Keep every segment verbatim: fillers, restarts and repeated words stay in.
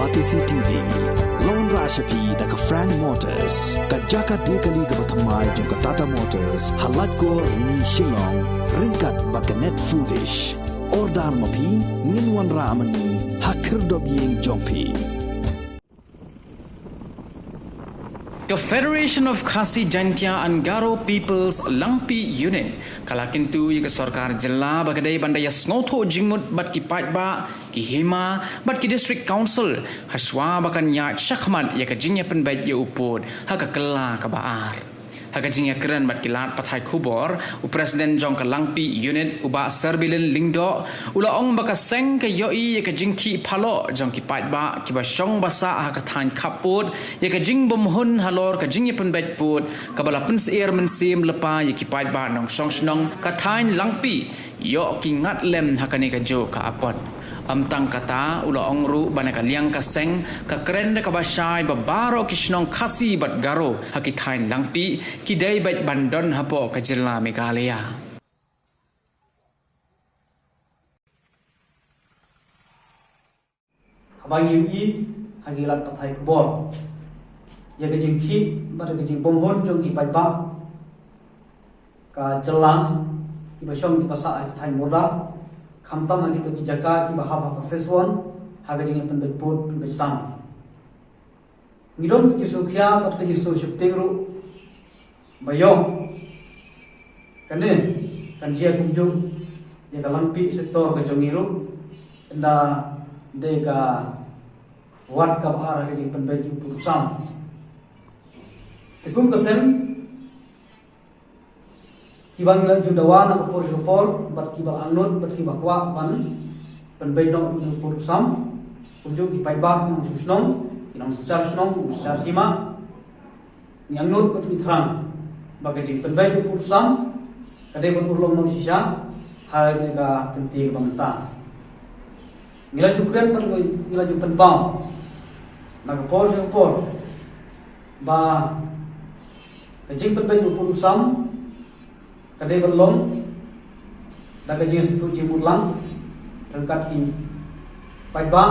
Batesi T V, la wanrah sha phi da ka Frank Motors, ka jaka die kali kaba thymmai jong ka Tata Motors, ha Laitkor Rni Shillong, ryngkat bad ka Net Foodish. Order ma phi, ngin wanrah ma ngi, ha khyrdop ïing jong phi. Ka Federation of Khasi Jaintia and Garo Peoples Langpih Unit ka la kyntu ïa ka sorkar jylla ba ka dei ban da ïa sngewthuh jingmut bad ki paidbah, ki hima bad ki district council hashwa ba kan ïaid shakhmat ïa ka jingïapynbeit ïa u pud ha ka kylla kaba ar. Ha ka jingïakren bad ki lad pathai khubor, u president jong ka Langpih Unit, u Bah Serbilin Lyngdoh, u la ong ba ka seng ka ïohi ïa ka jingkhih phaloh jong ki paidbah kiba shong ba sah ha ka thaiñ khappud ïa ka jingbymhun halor ka jingïapynbeit pud, kaba la pynsyier mynsiem lypa ïa ki paidbah nongshong shnong ka thaiñ Langpih ïoh ki ngat lem ha kane kajuh ka apot. Ym tang kata, u la ong ruh ba na ka liang ka seng ka kren da kaba shai ba baroh ki shnong Khasi bad Garo ha ki thaiñ Langpih ki dei beit ban don hapoh ka jylla Meghalaya. Haba ngi ïohi ha ki lad pathai khubor ïa ka jingkhih bad ka jingbymhun jong ki paidbah ka jylla kiba shong kiba sah ha ki thaiñ border, khamtam ha kito ki jaka kiba hap ha ka phase one ha ka jingïapynbeit pud pynbeit sam. Ngi don ka jingsngewkhia bad ka jingsngewsheptieng ruh ba ïoh kane kan jia kumjuh ïa ka Langpih sector ka jong ngi ruh, ynda dei ka ward kaba ar ha ka jingpynbeit ïa u pud u sam. Te kum ka seng, kiba ngi la ju dawa na ka por sha ka por, bad kiba angnud, bad kiba kwah ban pynbeit noh ïa u pud u sam, kumjuh ki paidbah, ki nongshong shnong, ki nongsynshar shnong, ki nongsynshar hima, ngi angnud bad ngi thrang ba ka jingpynbeit ïa u pud u sam ka dei ban urlong noh shisha ha kane ka kynti kaba mynta. Ngi la ju kren bad ngi la ju pynpaw na ka por sha ka por ba ka jingpynbeit ïa u pud u sam ka dei ban long da ka jingsngewthuh jingmut lang ryngkat ki paidbah,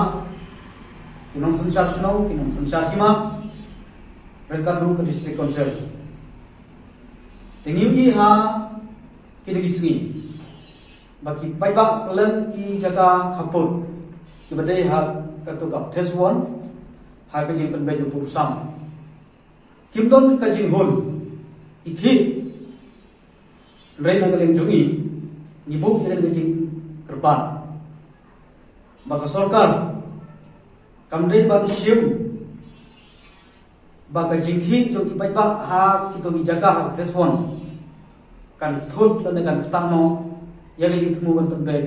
ki nongsynshar shnong, ki nongsynshar hima, ryngkat ruh ka district council. Te ngi ïohi ha kine ki sngi ba ki paidbah kylleng ki jaka khappud kiba dei ha kato ka phase one ha ka jingpynbeit ïa u pud u sam kim don ka jinghun ki khih. Hynrei na ka liang jong ngi, ngi buh ïa ka jingkyrpad ba ka sorkar kam dei ban shim ba ka jingkhih jong ki paidbah ha kito ki jaka ha phase one kan thut lane kan ktah noh ïa ka jingthmu ban pynbeit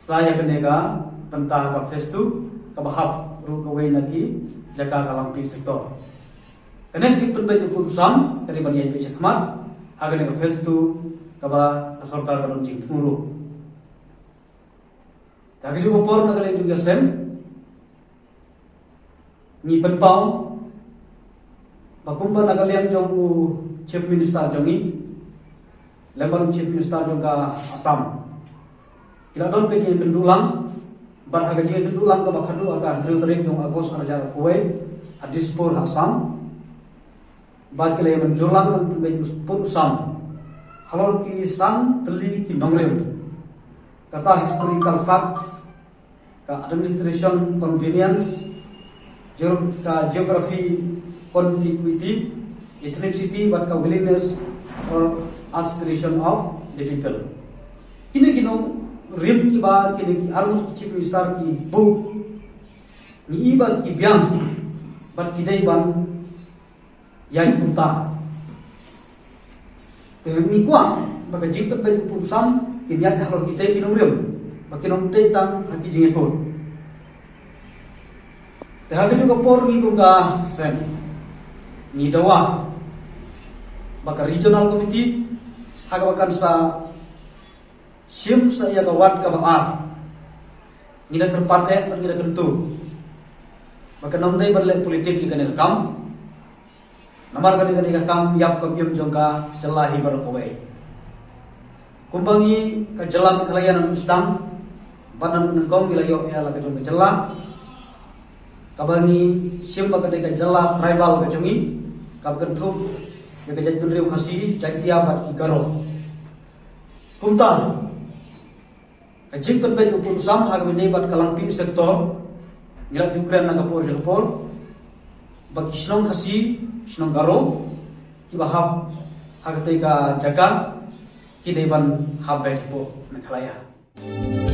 sa ïa kane ka bynta ka phase two kaba hap ruh kawei na ki jaka ka Langpih sector. Kane ka jingpynbeit ïa u pud u sam ka dei ban ïaid beit shakhmat ha kane ka phase two kaba ka sorkar ka don jingthmu ruh. Te ha kajuh ka por na ka liang jong ka seng ngi pynpaw ba kumba na ka liang jong u Chief Minister jong ngi lem bad u Chief Minister jong ka Assam ki la don ka jingïakynduh lang bad ha ka jingïakynduh lang kaba khadduh ha ka hynriew tarik jong u August arhajar arphew wei ha Dispur ha Assam ba ki la ïa mynjur lang ban pynbeit ïa u pud u sam halor ki san tylli ki nongrim. Kata historical facts, ka administration convenience, geo-, ka geography contiguity, ethnicity bad ka willingness or aspiration of the people. Kine ki nongrim kiba kine ki arngut ki Chief Minister ki buh, ngi i ba ki biang bad ki dei ban ïaid kumta. Te ngi kwah ba ka jingpynbeit ïa u pud u sam kin ïaid halor kitei ki nongrim ba kin ym dei tang ha ki jingïakut. Te ha kajuh ka por ngi kum ka seng ngi dawa ba ka regional committee ha kaba kan sa shim sa ïa ka wad kaba ar. Ngi da kyrpad eh bad ngi da kyntu ba kan ym dei ban leh politik ïa kane ka kam. Namar kane, kane ka kam ïap kam im jong ka jylla hi baroh kawei. Kumba ngi ka jylla Meghalaya naduh sdang bad naduh nyngkong ngi la ïoh ïa la ka jong ka jylla. kaba ngi shim ba ka dei ka jylla tribal ka jong ngi, kaba kynthup ïa ka jaitbynriew Khasi, Jaiñtia bad ki Garo. Kumta ka jingpynbeit u pud u sam ha kaba ïadei bad ka Langpih sector, ngi la ju kren na ka por sha ka por ba ki shnong Khasi, shnong Garo kiba hap ha katei ka jaka ki dei ban hap beit hapoh Meghalaya.